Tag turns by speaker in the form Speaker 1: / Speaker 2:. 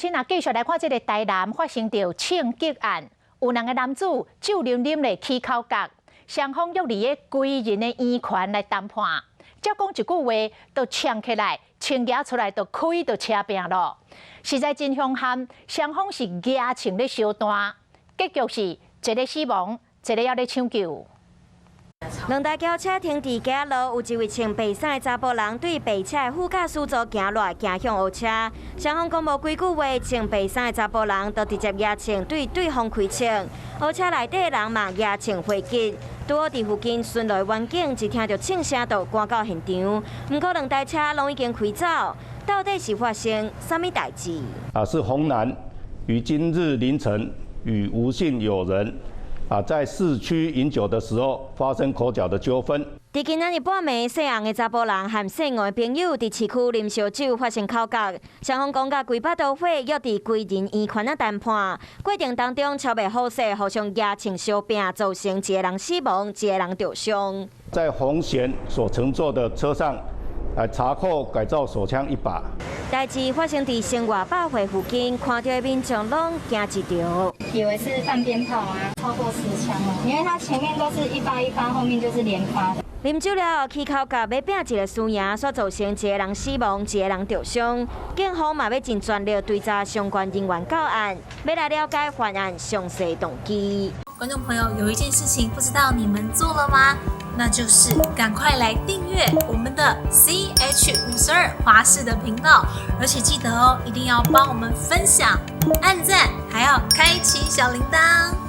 Speaker 1: 新啊，繼續來看這个台南發生著槍擊案，有兩个男子酒啉啉咧起口角，雙方約佇个歸仁的圓環來談判，才講一句話，就衝起來，槍舉出來就開著車拚囉，實在真兇悍，雙方是舉槍咧相彈，結局是一个死亡，一个猶咧搶救。
Speaker 2: 兩台轎車停佇街仔路，有一位穿白衫的查埔人對白車的副駕駛座行落來，行向烏車。雙方講無幾句話，穿白衫的查埔人就直接舉槍對對方開槍。烏車內底的人嘛舉槍回擊。拄好佇附近巡邏員警一聽著槍聲，就趕到現場。毋過兩台車攏已經開走，到底是發生啥物代誌？
Speaker 3: 啊，是洪男於今日凌晨與吳姓友人啊，在市區飲酒的時候發生口角的糾紛。
Speaker 2: 佇今仔日半暝，姓洪的查埔人和姓吳的朋友佇市區啉燒酒發生口角，雙方講甲規巴都火，約佇歸仁圓環仔談判。過程當中，超袂好勢，互相舉槍相拚，造成一个人死亡，一个人著傷。
Speaker 3: 在洪賢所乘坐的車上，來查獲改造手槍一把。
Speaker 2: 代誌發生佇生活百貨附近，看著的民眾攏驚一趒。
Speaker 4: 以為是放鞭炮啊，超過10槍了，因為它前面都是一發一發，後面就是連發的。
Speaker 2: 啉酒了後起口角，欲拚一个輸贏，煞造成一个人死亡，一个人著傷。警方嘛欲盡全力追查相關人員到案，欲來了解犯案詳細動機。
Speaker 5: 觀眾朋友，有一件事情不知道你們做了嗎？那就是趕快來訂閱我們的 CH52華視的頻道，而且記得哦，一定要幫我們分享、按讚，還要開啟小鈴鐺。